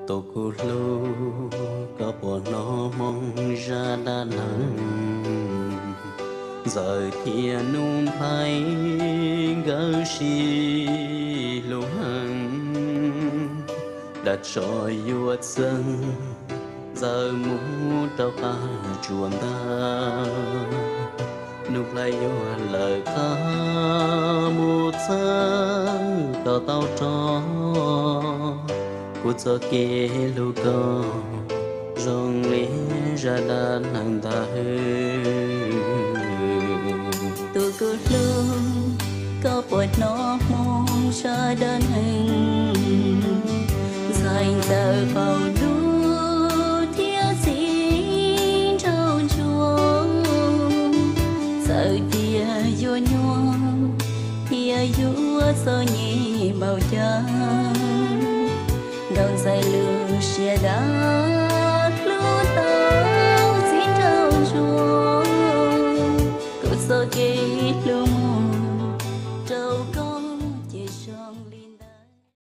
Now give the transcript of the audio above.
Tus kuv hlub, koj puas hnov hmoo zaj dab neeg? Ntxawm thiab Nuj Nplhaib nkawd sib hlub heev, dag tso yuav txeeb, Ntxawm mus rau qab tsuas ntag, Nuj Nplhaib yuav lawm qab mus txeeb kom tau rog. Kuv txoj kev hlub koj zoo li zaj dab neeg ntag. Tus kuv hlub, koj puas hnov hmoo zaj dab neeg? Ntxhais ntxawm qaum ntuj thiab txiv nraug ntsuag, txawm tias yuav nyuaj thiab yuav txom nyem npaum cas, ntaus ntxhais lub siab dab